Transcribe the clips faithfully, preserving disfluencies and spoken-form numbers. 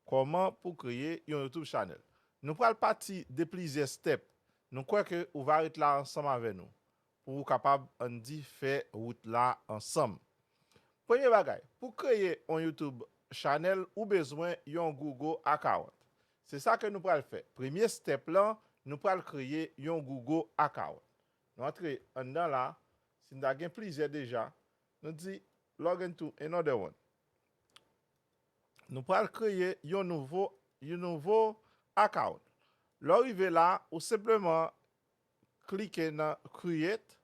Kòman pou kreye yon YouTube channel. Nou pral pati de plizyè step. Nou kwè ke ou va ret la ansanm avè nou pou ou kapab, ann di, fè wout la ansanm. Premye bagay, pou kreye yon YouTube channel, ou bezwen yon Google account. Se sa ke nou pral fè. Premye step lan, nou pral kreye yon Google account. Nou antre anndan la, si n ta gen plizyè deja, nou di log into another one. Nou pral kreye yon nouvo, yon nouvo account. Lè w rive la, ou senpleman klike nan create,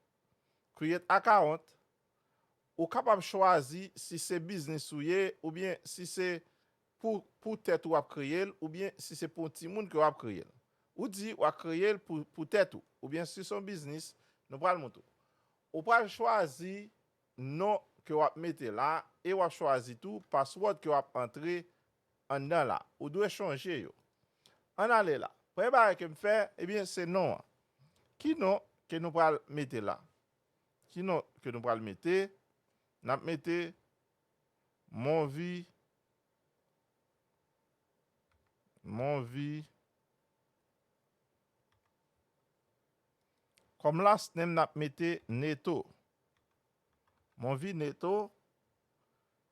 create account. Ou kapab chwazi si se biznis ou ye, oubyen si se pou, pou tèt ou w ap kreye l, oubyen si se pou yon timoun ke w ap kreye l. Ou di w ap kreye l pou, pou tèt ou, oubyen si se yon biznis, nou pral montre w. Ou pral chwazi non ke w ap mete la, e w ap chwazi tou password ke w ap antre anndan la. Ou dwe chonje yo. Ann ale la. Premye bagay ke m fè, ebyen, se non an. Ki non ke nou pral mete la? Ki non ke nou pral mete? N ap mete Monvi, Monvi. Kòm last name, n ap mete Neto. Monvi Neto.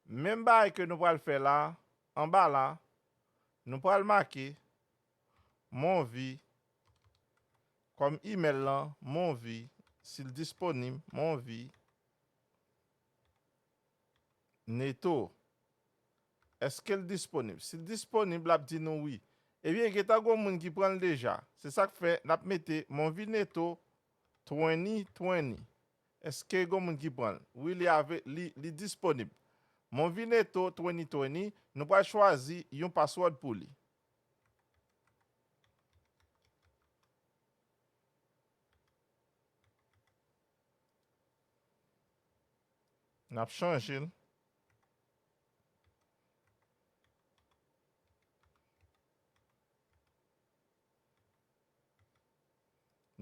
Menm bagay ke nou pral fè la, anba la, nou pral make Monvi kòm email lan, Monvi, si l disponib, Monvi Neto. Èske l disponib? Si l disponib, l ap di nou wi. Ebyen, gentan gon moun ki pran l deja. Se sa k fè n ap mete Monvi Neto twenty twenty. Èske gon moun ki pran l? Wi, li ave, li, li disponib. Monvi Neto twenty twenty, nou pral chwazi yon password pou li. N ap chanje l.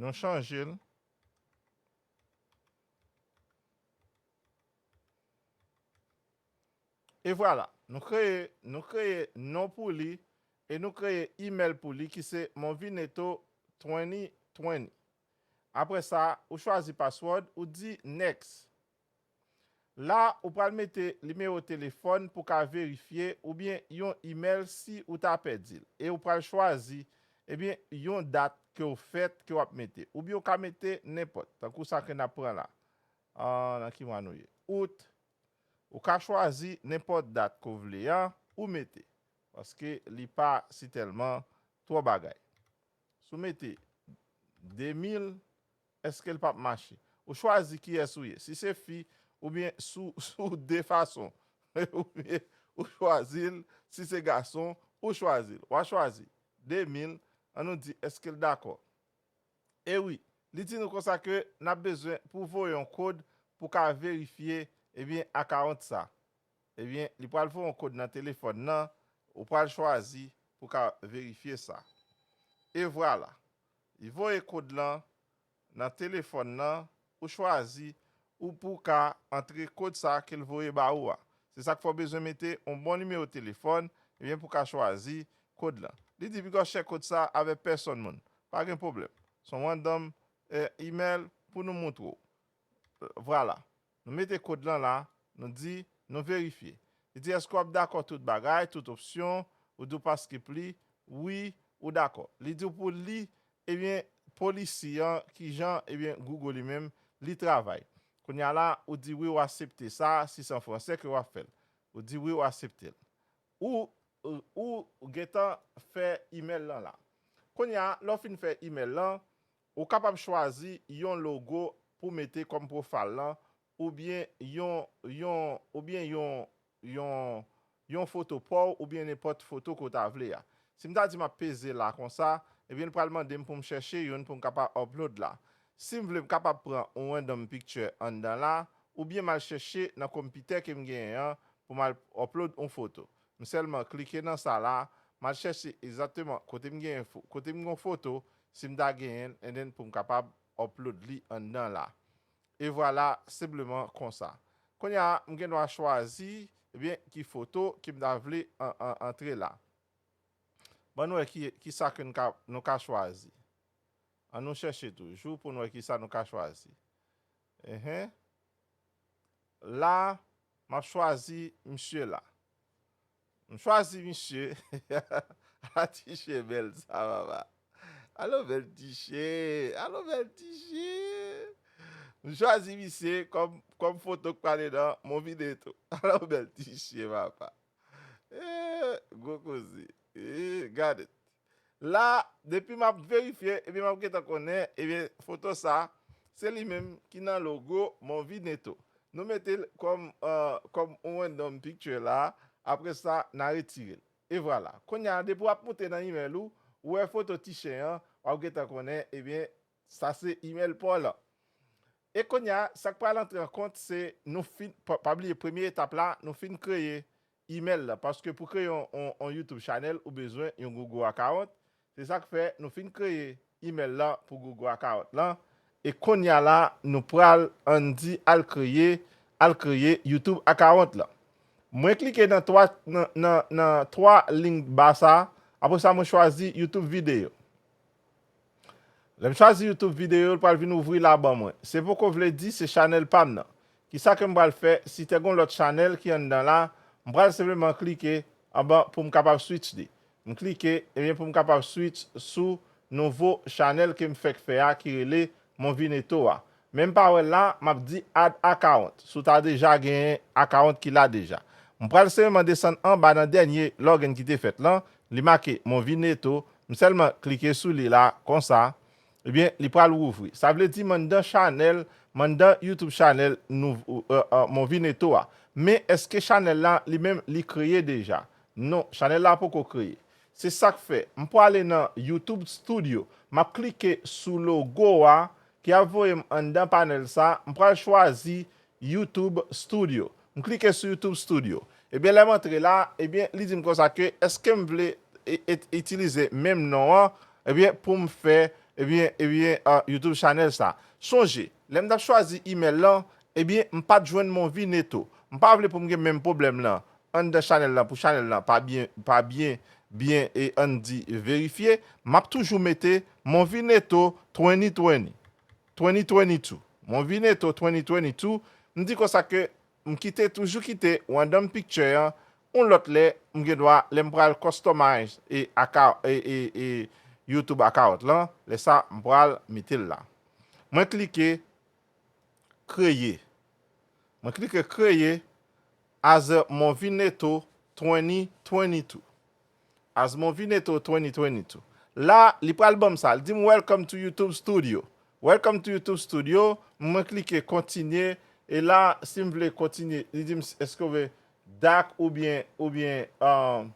Nou chanje l. E vwala, nou kreye, nou kreye non pou li e nou kreye email pou li ki se Monvi Neto twenty twenty. Apre sa, ou chwazi password, ou di next. La, ou pral mete nimewo telefòn pou ka verifye oubyen yon email si ou ta pèdi l. E ou pral chwazi, ebyen, yon dat ke w fèt ke w ap mete. Oubyen ou ka mete nenpòt, tankou sa ke n ap pran la. Ah, nan ki mwa nou ye? Out. Ou ka chwazi nenpòt dat ke w vle a, ou mete. Paske li pa si tèlman twò bagay. Si w mete de mil, èske l p ap mache? Ou chwazi kiyès ou ye. Si se fi, oubyen si w, si w de fason. Oubyen ou chwazi l, si se gason, ou chwazi l. W a chwazi de mil, ann nou di, èske l dakò? E wi, li di nou konsa ke n ap bezwen pou voye yon kòd pou ka verifye, ebyen, account sa. Ebyen, li pral voye yon kòd nan telefòn nan, ou pral chwazi pou ka verifye sa. E vwala, li voye kòd lan nan telefòn nan, ou chwazi, ou pou ka antre kòd sa ke l voye ba ou a. Se sa k fè w bezwen mete yon bon nimewo telefòn, ebyen, pou ka chwazi kòd lan. Li di, piga w share kòd sa avèk pèsonn moun. Pa gen pwoblèm. Se yon random, eh, email pou nou montre w. Vwala. Nou mete kòd lan la, nou di, nou verifye. Li di, èske w ap dakò tout bagay, tout opsyon? Ou di w pa skip li, wi, ou dakò. Li di w pou li, ebyen, policy an, kijan, ebyen, Google li menm, li travay. Kounye a la, ou di wi, ou aksepte sa, si se an fransè ke w ap fè l. Ou di wi, ou aksepte l. Ou, ou, ou gentan fè email lan la. Kounye a, lè w fin fè email lan, ou kapab chwazi yon logo pou mete kòm profile lan, oubyen yon, yon, oubyen yon, yon, yon foto pa w, oubyen nenpòt foto ke w ta vle a. Si m ta di m ap peze la konsa, ebyen, l pral mande m pou m chèche youn pou m kapab upload la. Si m vle, m kapab pran yon random picture anndan la, oubyen m al chèche nan konpitè ke m genyen an pou m al upload yon foto. M sèlman klike nan sa la, m al chèche egzakteman kote m genyen fo-, kote m gen yon foto, si m ta genyen l, and then pou m kapab upload li anndan la. E vwala, senpleman konsa. Kounye a, m gen dwa chwazi, ebyen, ki foto ke m ta vle an, an, antre la. Ban n wè ki, ki sa ke n ka, nou ka chwazi. An nou chèche toujou pou n wè ki sa nou ka chwazi. Enhen. La, m ap chwazi misye la. M chwazi misye. Ala ti chen bèl sa, papa. Alo bèl ti chen. Alo bèl ti chen. M chwazi misye kòm, kòm foto k pale nan Movineto. Alo bèl ti chen, papa. Eh, gwo koze. Eh, gade. La, depi m ap verifye, ebyen, m ap gentan konnen, ebyen, foto sa, se li menm ki nan logo Movineto. Nou mete l kòm, euh, kòm yon random picture la, apre sa, n a retire l. E vwala. Kounye a, depi w ap moute nan email ou, ou wè foto ti chen an, w ap gentan konnen, ebyen, sa se email pa w lan. E kounye a, sa k pral antre an kont, se nou fin, pa, pa bliye, premye etap la, nou fin kreye email la. Paske pou kreye yon, yon, yon YouTube channel, ou bezwen yon Google account. Se sa k fè nou fin kreye email la pou Google account lan. E kounye a la, nou pral, ann di, al kreye, al kreye YouTube account lan. Mwen klike nan twa, nan, nan, nan twa liy ba sa. Apre sa, mwen chwazi YouTube video. Lè m chwazi YouTube videyo, l pral vin ouvri la ban mwen. Se poko vle di se chanèl pa m nan. Kisa ke m pral fè? Si te gen lòt chanèl ki anndan la, m pral senpleman klike anba pou m kapab switch li. M klike, ebyen, pou m kapab switch sou nouvo chanèl ke m fèk fè a ki rele Movineto a. Men m pa wè l la, m ap di add account. Si w ta deja genyen account ki la deja. M pral senpleman desann anba nan dènye login ki te fèt lan, li make Movineto, m sèlman klike sou li la, konsa, ebyen, li pral wouvri. Sa vle di m anndan chanèl, m anndan YouTube chanèl nou, euh, euh, Movineto a. Men èske chanèl la, li menm, li kreye deja? Non, chanèl la poko kreye. Se sa k fè, m prale nan YouTube Studio. M ap klike sou logo a, ki ap voye m anndan panèl sa, m pral chwazi YouTube Studio. M klike sou YouTube Studio. Ebyen, lè m antre la, ebyen, li di m konsa ke èske m vle e, e, itilize menm non an, ebyen, pou m fè, ebyen, ebyen, euh, YouTube chanèl sa. Sonje, lè m t ap chwazi email lan, ebyen, m pa t jwenn Movineto. M pa vle pou m gen menm pwoblèm lan anndan chanèl lan, pou chanèl lan pa byen, pa byen, byen, e ann di verifye, m ap toujou mete Movineto twenty twenty, twenty twenty-two. Movineto twenty twenty-two, m di konsa ke m kite, toujou kite random picture an, yon lòt lè, m gen dwa, lè m pral customize e aka-, e, e, e YouTube account lan, lè sa, m pral mete l la. Mwen klike kreye. Mwen klike kreye as Movineto twenty twenty-two. As Movineto twenty twenty-two. La, li pral ban m sa. Li di m, "Welcome to YouTube Studio." Welcome to YouTube Studio. Mwen klike kontinye. E la, si m vle kontinye, li di m, "Èske w vle dark oubyen, oubyen, um,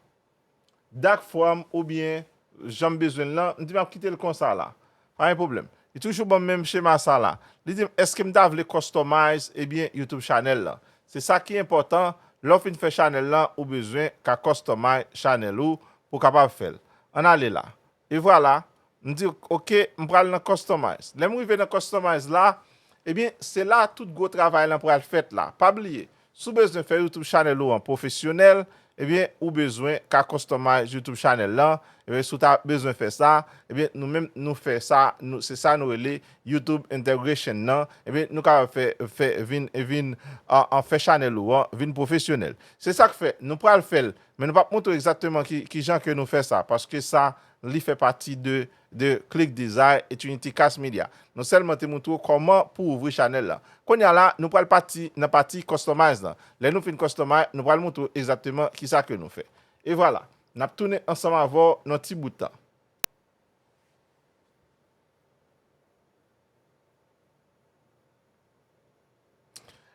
dark form oubyen jan m bezwen l lan?" M di m ap kite l konsa la. Pa gen pwoblèm. Li toujou ban m menm chema sa la. Li di m, "Èske m ta vle customize, ebyen, YouTube chanèl lan?" Se sa ki enpòtan, lè w fin fè chanèl lan, ou bezwen ka customize chanèl ou pou w kapab fè l. Ann ale la. E vwala, m di, "Ok, m pral nan customize." Lè m rive nan customize la, ebyen, se la tout gwo travay lan pral fèt la. Pa bliye, si w bezwen fè YouTube chanèl ou an pwofesyonèl, ebyen, ou bezwen ka customize YouTube chanèl lan. Ebyen, si w ta bezwen fè sa, ebyen, nou menm, nou fè sa, nou, se sa nou rele YouTube integration nan. Ebyen, nou kapab fè, fè, vin, vin, an, an fè chanèl ou an, vin pwofesyonèl. Se sa k fè, nou pral fè l, men nou p ap montre w egzakteman ki, ki jan ke nou fè sa, paske sa, li fè pati de, de Click Design e Trinity Cast Media. Nou sèlman te montre w kòman pou ouvri chanèl la. Kounye a la, nou pral pati nan pati customize lan. Lè nou fin customize, nou pral montre w egzakteman kisa ke nou fè. E vwala, n ap tounen ansanm avè w nan ti bout tan.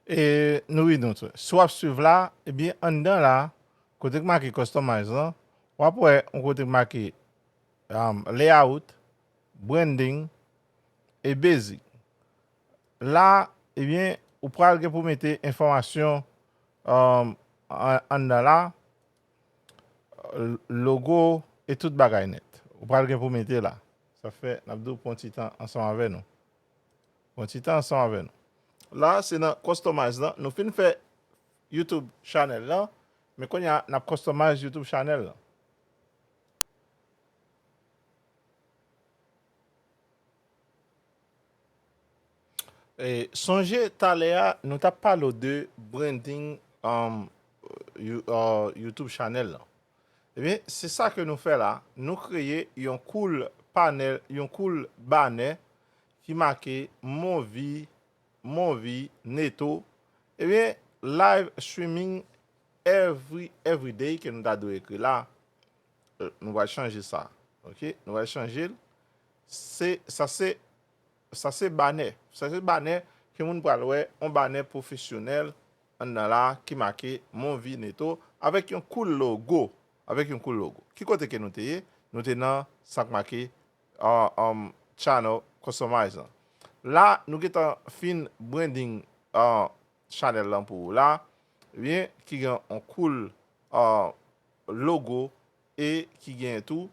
E nou ri nou tou. Si w ap swiv la, ebyen, anndan la, kote k make customize lan, w ap wè yon kote k make, um, layout, branding, e basic. La, ebyen, ou pral gen pou mete enfòmasyon, um, an-, anndan la, logo e tout bagay nèt. Ou pral gen pou mete la. Sa fè, n ap di w pran ti tan ansanm avè nou. Pran ti tan ansanm avè nou. La, se nan customize lan. Nou fin fè YouTube channel lan, men kounye a, n ap customize YouTube channel lan. E, sonje talè a, nou t ap pale w de branding um, You- uh, YouTube channel lan. Ebyen, se sa ke nou fè la. Nou kreye yon cool panel, yon cool banner ki make Monvi, Monvi Neto. Ebyen, live streaming every, every day ke nou ta dwe ekri la. Euh, nou va chanje sa. Ok? Nou va chanje l. Se, sa se, sa se banner. Sa se banner ke moun pral wè, yon banner pwofesyonèl anndan la ki make Monvi Neto avèk yon cool logo. Avèk yon cool logo. Ki kote ke nou te ye? Nou te nan sa k make uh, um, channel customize lan. La, nou gentan fin branding uh, channel lan pou ou la. Ebyen, ki gen yon cool uh, logo e ki gen tou.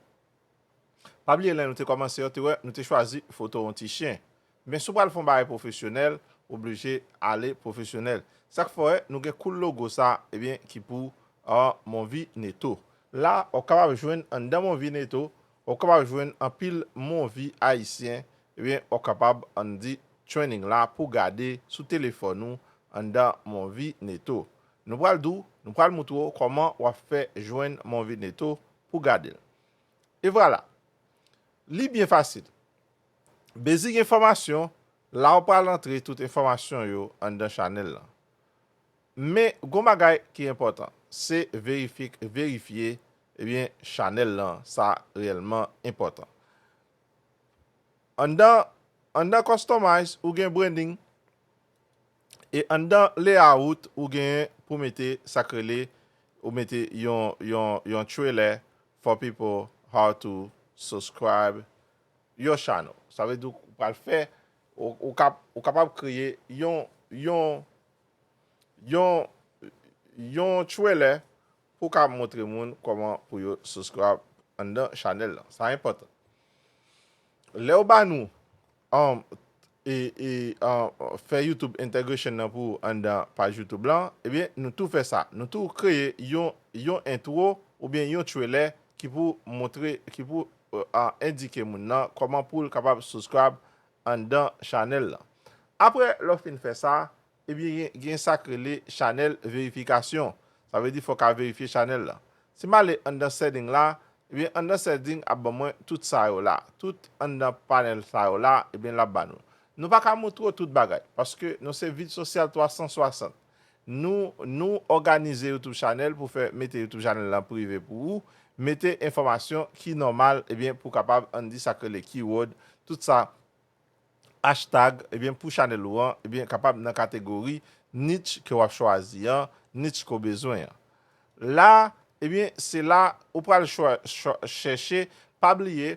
Pa bliye lè nou te kòmanse yo, te wè, nou te chwazi foto yon ti chen. Men si w pral fè yon bagay pwofesyonèl, oblije ale pwofesyonèl. Sa k fè nou gen cool logo sa, ebyen, ki pou uh, Monvi Neto. La, w kapab jwenn anndan Monvi Neto, w kapab jwenn anpil Monvi ayisyen, ebyen, w kapab ann di trending la pou gade sou telefòn ou anndan Monvi Neto. Nou pral di w, nou pral moutre w kòman w ap fè jwenn Monvi Neto pou gade l. E vwala. Li byen fasil. Basic enfòmasyon, la w pral antre tout enfòmasyon yo anndan chanèl lan. Men, gon bagay ki enpòtan, se verifye, verifye, ebyen, chanèl lan, sa reyèlman enpòtan. Anndan, anndan customize, ou gen branding, e anndan layout, ou gen pou mete sa k rele, ou mete yon, yon, yon trailer for people how to subscribe your channel. Sa vle di ou pral fè, ou, ou, kap, ou kapab kreye yon, yon, yon, yon trailer pou w ka montre moun kòman pou yo subscribe anndan chanèl lan. Sa enpòtan. Lè w ba nou um, e, e, um, fè YouTube integration nan pou ou anndan paj YouTube lan, ebyen, nou tou fè sa. Nou tou kreye yon, yon intro oubyen yon trailer ki pou montre, ki pou uh, uh, endike moun nan kòman pou l kapab subscribe anndan chanèl lan. Apre lè w fin fè sa, ebyen gen, gen sa k rele chanèl verifikasyon. Sa vle di fò w ka verifye chanèl lan. Si m ale anndan setting la, ebyen anndan setting ap ban mwen tout sa yo la. Tout anndan panèl sa yo la, ebyen l ap ba nou. Nou pa ka montre w tout bagay, paske nou se Vide Sosyal twa san swasant. Nou, nou òganize YouTube channel pou fè, mete YouTube channel lan prive pou ou, mete enfòmasyon ki nòmal, ebyen, pou kapab, ann di sa k rele keyword, tout sa, hashtag, ebyen, pou channel ou an, ebyen, kapab nan kategori niche ke w ap chwazi an, niche ke w bezwen an. La, ebyen, se la ou pral chwa, chwa, chèche, pa bliye,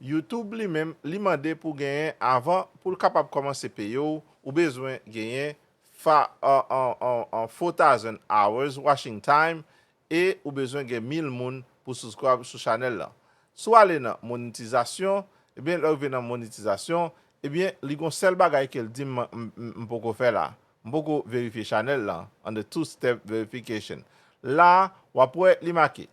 YouTube li menm, li mande pou genyen, avan pou l kapab kòmanse peye w, ou bezwen genyen fa, an, an, an, an four thousand hours watching time e ou bezwen gen mil moun pou subscribe sou chanèl lan. Si w ale nan monetizasyon, ebyen, lè w rive nan monetizasyon, ebyen, li gon sèl bagay ke l di m, m, m, m poko fè la. M poko verifye chanèl lan, an the two-step verification. La, w ap wè li make,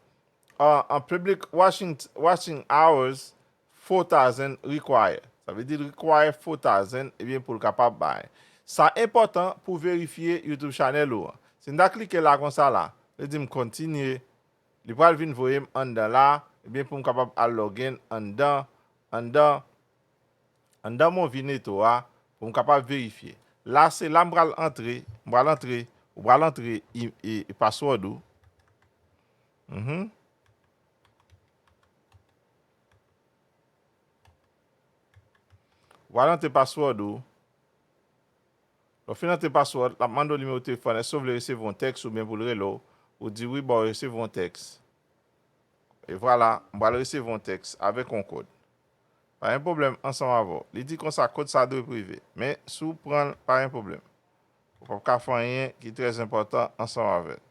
an, an public watching, watching hours, four thousand require. Sa vle di l require four thousand, ebyen, pou l kapab bay. Sa enpòtan pou verifye YouTube channel ou an. Si n ta klike la konsa la, li di m kontinye, li pral vin voye m anndan la, ebyen, pou m kapab al login anndan, anndan, anndan Monvi Neto a, pou m kapab verifye. La, se la m pral antre, m pral antre, ou pral antre i, i, i password ou. Mhm. Ou pral antre password ou. Lè w fin antre password, l ap mande w nimewo telefòn, èske w vle resevwa yon tèks oubyen pou l rele w, ou di wi, bon, w resevwa yon tèks. E vwala, m pral resevwa yon tèks avèk yon kòd. Pa gen pwoblèm ansanm avè w. Li di konsa, kòd sa dwe prive. Men, si w pran l, pa gen pwoblèm. Ou p ap ka fè anyen ki trè enpòtan ansanm avè l.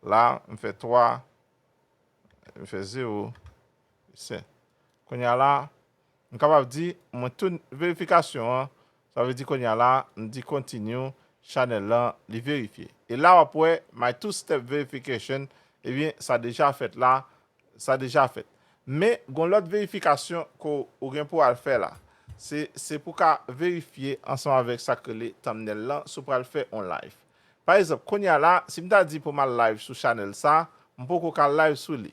La, m fè twa, m fè zewo, senk. Kounye a la, m kapab di, mwen tout verifikasyon an, sa vle di kounye a la, m di continue, chanèl lan, li verifye. E la, w ap wè, my two-step verification, ebyen, sa deja fèt la, sa deja fèt. Men, gon lòt verifikasyon ke w gen pou w al fè la. se, se pou ka verifye ansanm avèk sa k rele thumbnail lan, si w pral fè on live. Pa egzanp, kounye a la, si m ta di pou m al live sou chanèl sa, m poko ka live sou li.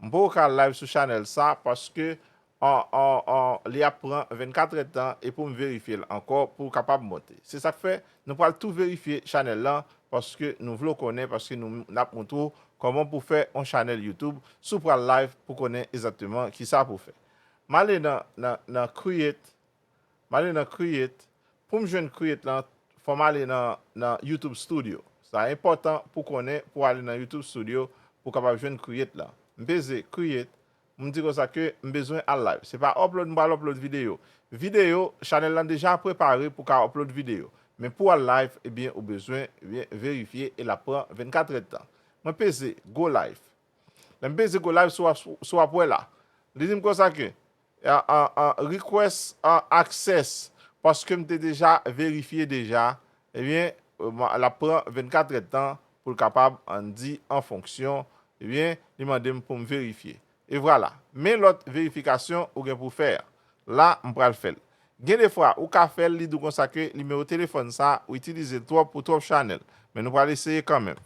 M poko ka live sou chanèl sa paske an, an, an, li ap pran vennkat èdtan e pou m verifye l ankò pou l kapab monte. Se sa k fè nou pral tou verifye chanèl lan paske nou vle w konnen, paske nou, n ap montre w kòman pou fè yon chanèl YouTube, si w pral live pou konnen egzakteman kisa pou fè. M ale nan, nan, nan Create, m ale nan Create. Pou m jwenn Create lan, fò m ale nan, nan YouTube Studio. Sa enpòtan pou konnen pou ale nan YouTube Studio pou w kapab jwenn Create lan. M peze Create, m di konsa ke m bezwen al live. Se pa upload m pral upload videyo. Videyo, chanèl lan deja prepare pou ka upload videyo. Men pou al live, ebyen, ou bezwen, ebyen, verifye e l ap pran vennkat èdtan. Mwen peze Go Live. Lè m peze Go Live, si w ap, si w ap wè la, li di m konsa ke a, a, a, request, a, access, paske m te deja verifye deja, ebyen, l ap pran vennkat èdtan pou l kapab, ann di, an fonksyon, ebyen, li mande m pou m verifye. E vwala. Men lòt verifikasyon ou gen pou fè a. La, m pral fè l. Gen de fwa, ou ka fè l, li di w konsa ke nimewo telefòn sa, ou itilize l twòp pou twòp chanèl. Men nou pral eseye kanmenm.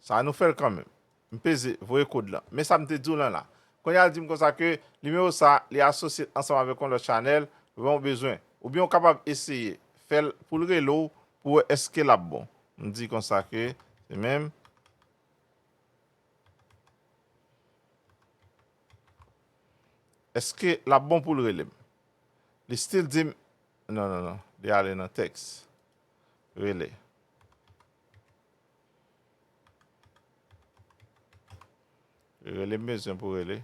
Sa nou fè l kanmenm. M peze voye kòd lan. Men sa m te di w lan la. Kounye a l di m konsa ke nimewo sa, li asosye ansanm avèk yon lòt chanèl, ou bezwen. Oubyen ou kapab eseye fè l pou l rele w pou wè èske l ap bon. M di konsa ke se menm. Èske l ap bon pou l rele m? Li still di m, non, non, non. Li ale nan tèks. Rele. Rele m bezwen pou rele.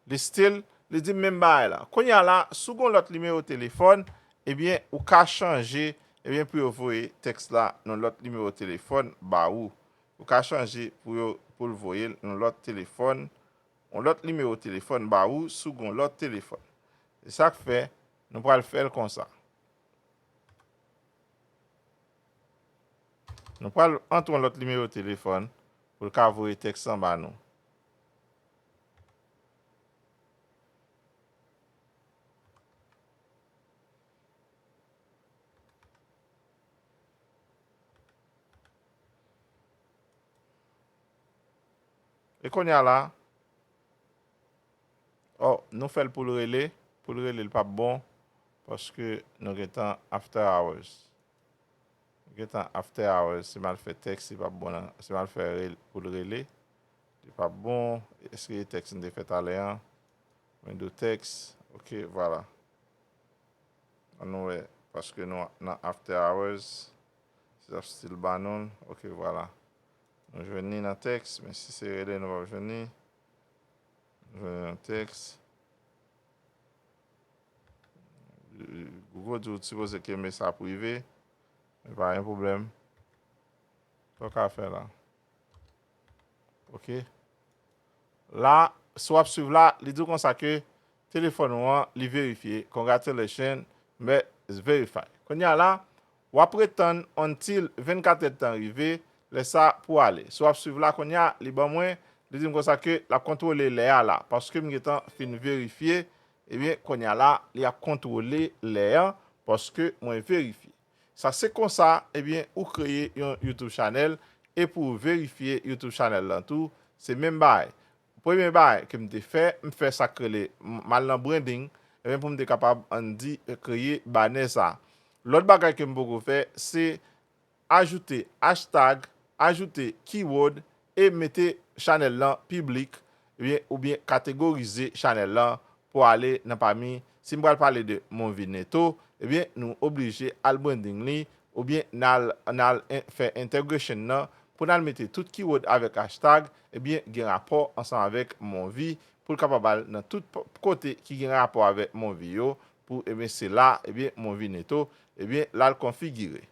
Li still, li di m menm bagay la. Kounye a la, si w gen yon lòt nimewo telefòn, ebyen, ou ka chanje, ebyen, pou yo voye tèks la nan lòt nimewo telefòn ba ou. Ou ka chanje pou yo, pou l voye l nan lòt telefòn, yon lòt nimewo telefòn ba ou, si w gen yon lòt telefòn. Se sa k fè, nou pral fè l konsa. Nou pral antre yon lòt nimewo telefòn pou l ka voye tèks lan ba nou. E kounye a la, oh, nou fè l pou l rele. Pou l rele, l p ap bon. Paske nou gentan after hours. Gentan after hours, si m al fè tèks, li p ap bon nan. Si m al fè rel-, pou l rele, li p ap bon. Èske e tèks m te fè talè an? Mwen do tèks. Ok, vwala. Ann nou wè, paske nou nan after hours. Si l ap still ba nou l. Ok, vwala. Nou jwenn li nan tèks, men si se rele, nou p ap jwenn li. Nou jwenn li nan tèks. Google di w sipoze kenbe sa prive, men pa gen pwoblèm. Sa w ka fè la. Ok. La, si w ap swiv la, li di w konsa ke telefòn ou an, li verifye. Congratulations, but it's verified. Kounye a la, w ap ret tann until vennkat èdtan rive, lè sa pou ale. Si w ap swiv la kounye a, li ban mwen, li di m konsa ke l ap kontwole lè a la, paske m gentan fin verifye, ebyen, kounye a la, li ap kontwole lè an, paske mwen verifye. Sa se konsa, ebyen, ou kreye yon YouTube channel, e pou w verifye YouTube channel lan tou, se menm bagay. Premye bagay ke m te fè, m fè sa k rele, m, m al nan branding, ebyen, pou m te kapab, ann di, kreye banè sa. Lòt bagay ke m poko fè, se ajoute hashtag, ajoute keyword, e mete chanèl lan piblik, ebyen, oubyen kategorize chanèl lan pou ale nan pami, si m pral pale de Monvi Neto, ebyen, nou oblije al branding li, oubyen n al, n al en-, fè integration nan, pou n al mete tout keyword avèk hashtag, ebyen, gen rapò ansanm avèk Monvi, pou l kapab al nan tout p-, kote ki gen rapò avèk Monvi yo, pou, ebyen, se la, ebyen, Monvi Neto, ebyen, l al konfigire.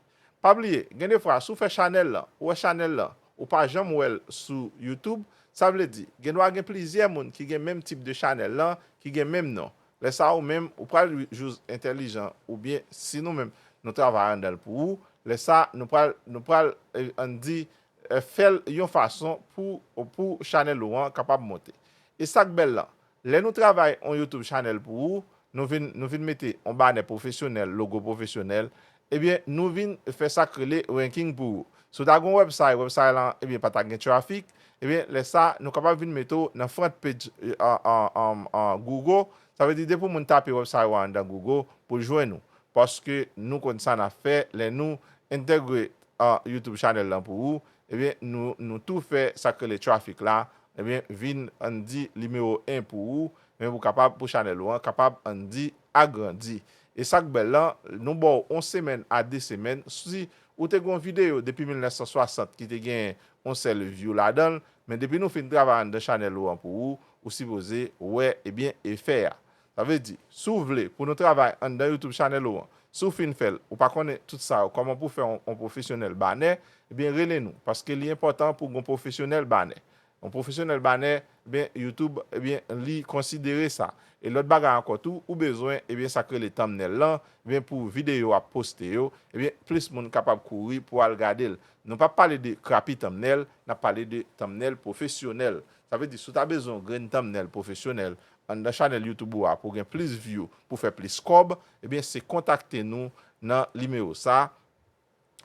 Pa bliye, gen de fwa, si w fè chanèl lan, ou wè chanèl lan, ou pa janm wè l sou YouTube, sa vle di, gen dwa gen plizyè moun ki gen menm tip de chanèl lan, ki gen menm non. Lè sa a, ou menm, ou pral jis entèlijan, oubyen si nou menm, nou travay anndan l pou ou, lè sa a, nou pral, nou pral, eh, ann di, eh, fè l yon fason pou, pou chanèl ou an kapab monte. E sa k bèl lan, lè nou travay on YouTube channel pou ou, nou vin, nou vin mete on banè pwofesyonèl, logo pwofesyonèl, ebyen, nou vin fè sa k rele ranking pou ou. Si w ta gen on website, website lan, ebyen, pa ta gen traffic, ebyen, lè sa, nou kapab vin mete w nan front page, euh, an, an, an, an Google. Sa vle di, depi moun tape website ou anndan Google, pou l jwenn ou. Paske nou konn sa n ap fè, lè nou entegre, euh, YouTube channel lan pou ou, ebyen, nou, nou tou fè sa k rele traffic la, ebyen, vin, ann di, nimewo en pou ou, men pou kapab, pou channel ou an, kapab, ann di, agrandi. E sa k bèl lan, nou ba w on semèn a de semèn, si ou te gen yon videyo depi mil nèf san swasant ki te gen yon sèl view ladan l, men depi nou fin travay anndan channel ou an pou ou, ou sipoze wè, ebyen, efè a. Sa vle di, si w vle pou nou travay anndan YouTube channel ou an, si w fin fè l, ou pa konnen tout sa yo, kòman pou w fè on, on pwofesyonèl banè, ebyen, rele nou, paske li enpòtan pou w gen on pwofesyonèl banè. On pwofesyonèl banè, ebyen, YouTube, ebyen, li konsidere sa. E lòt bagay ankò tou, ou bezwen, ebyen, sa k rele thumbnail lan, ebyen, pou videyo w ap poste yo, ebyen, plis moun kapab kouri pou al gade l. Nou p ap pale de crappy thumbnail, n ap pale de thumbnail pwofesyonèl. Sa vle di, si w ta bezwen yon grenn thumbnail pwofesyonèl anndan channel YouTube ou a pou w gen plis view, pou w fè plis kòb, ebyen, se kontakte nou nan nimewo sa,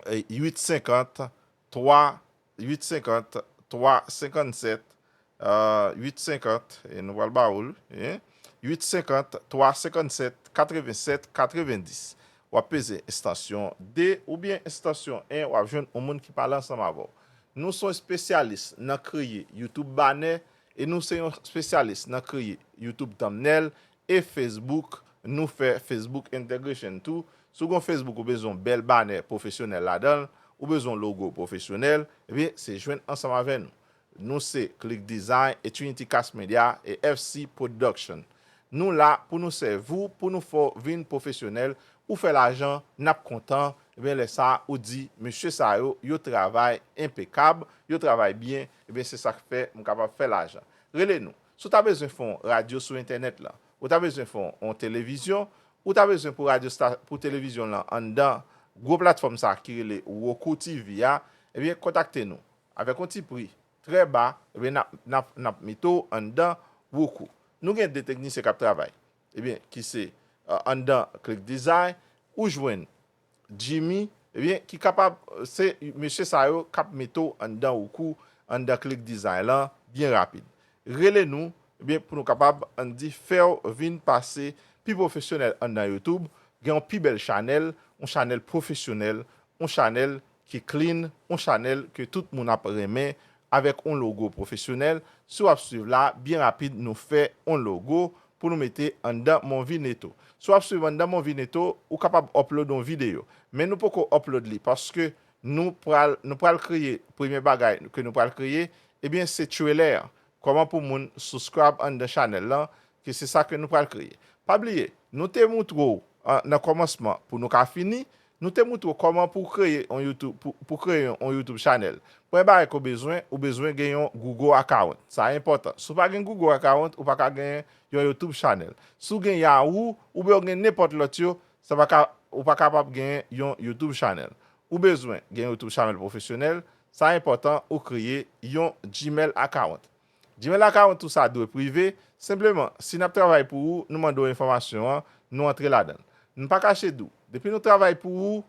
eh, uit senkant, twa, uit senkant, twa senkannsèt, euh, uit senkant, e nou pral ba ou l, hein? Uit senkant, twa senkannsèt, katrevennsèt, katrevendis. W ap peze estansyon de oubyen estansyon en, w ap jwenn yon moun ki pale ansanm avè w. Nou se yon espesyalis nan kreye YouTube banè e nou se yon espesyalis nan kreye YouTube thumbnail e Facebook. Nou fè Facebook integration tou. Si w gen yon Facebook, ou bezwen yon bèl banè pwofesyonèl ladan l, ou bezwen yon logo pwofesyonèl, ebyen, se jwenn ansanm avè nou. Nou se Click Design e Trinity Cast Media e F C Production. Nou la pou nou sèvi w, pou nou fè w vin pwofesyonèl, ou fè lajan, n ap kontan, ebyen, lè sa a, ou di, mesye sa yo, yo travay enpekab, yo travay byen, ebyen, se sa k fè m kapab fè lajan. Rele nou. Si w ta bezwen fè yon radyo sou entènèt lan, ou ta bezwen fè yon, yon televizyon, ou ta bezwen pou radyo sta-, pou televizyon lan anndan gwo platfòm sa a ki rele Roku T V a, ebyen, kontakte nou. Avèk yon ti pri trè ba, ebyen, n ap, n ap, n ap mete w anndan Roku. Nou gen de teknisyen k ap travay, ebyen, ki se, euh, anndan Click Design, ou jwenn Jimmy, ebyen, ki kapab, se mesye sa yo k ap mete w anndan Roku, anndan Click Design lan, byen rapid. Rele nou, ebyen, pou nou kapab, ann di, fè w vin pase pi pwofesyonèl anndan YouTube, gen yon pi bèl chanèl, yon chanèl pwofesyonèl, yon chanèl ki clean, yon chanèl ke tout moun ap renmen, avèk yon logo pwofesyonèl. Si w ap swiv la, byen rapid, nou fè yon logo pou nou mete anndan Monvi Neto. Si w ap swiv anndan Monvi Neto, ou kapab upload yon videyo. Men nou poko upload li paske nou pral, nou pral kreye, premye bagay ke nou pral kreye, ebyen, se trailer an. Kòman pou moun subscribe anndan chanèl lan, ke se sa ke nou pral kreye. Pa bliye, nou te moutre w, an, nan kòmansman pou nou ka fini, nou te moutre w kòman pou w kreye yon YouTube, pou, pou kreye yon, yon YouTube channel. Premye bagay ke w bezwen, ou bezwen gen yon Google account. Sa enpòtan. Si w pa gen Google account, ou pa ka gen yon YouTube channel. Si w gen Yahoo, oubyen w gen nenpòt lòt yo, sa pa ka, ou pa kapab gen yon YouTube channel. Ou bezwen gen YouTube channel pwofesyonèl, sa enpòtan ou kreye yon Gmail account. Gmail account ou sa dwe prive, senpleman, si n ap travay pou ou, nou mande w enfòmasyon an, nou antre ladan l. Nou pa kache di w, depi nou travay pou ou,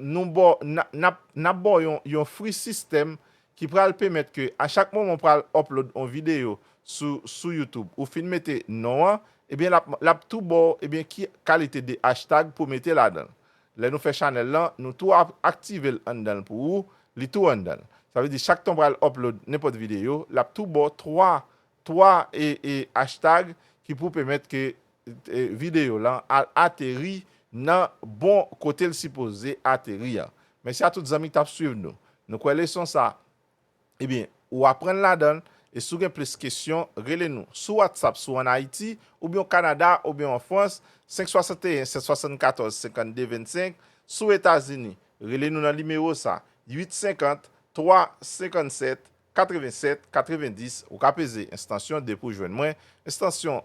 nou ba w, n a, n ap, n ap ba w yon, yon free system ki pral pèmèt ke a chak moman w pral upload yon videyo sou, sou YouTube, ou fin mete non an, ebyen, l ap, l ap tou ba w, ebyen, ki kalite de hashtag pou w mete ladan l. Lè nou fè chanèl lan, nou tou ap aktive l anndan l pou ou, li tou anndan l. Sa vle di, chak tan w pral upload nenpòt videyo, l ap tou ba w twa, twa, e, e, hashtag ki pou pèmèt ke, e, videyo lan al ateri nan bon kote l sipoze ateri an. Mèsi a tout zanmi ki t ap swiv nou. Nou kwè leson sa, ebyen, ou aprann ladan l, e si w gen plis kesyon, rele nou sou WhatsApp si w ann Ayiti, oubyen w Kanada, oubyen w an Frans, senk swasanteyen sèt swasannkatòz senkannde vennsenk, si w Etazini, rele nou nan nimewo sa, uit senkant, twa senkannsèt, katrevensèt, katrevendis, ou ka peze estansyon de pou jwenn mwen, estansyon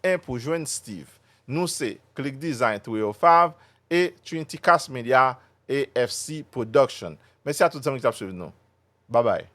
en pou jwenn Steve. Nou se Click Design Trio Fav e Trinity Cast Media e F C Production. Mèsi a tout zanmi ki t ap swiv nou. Babay.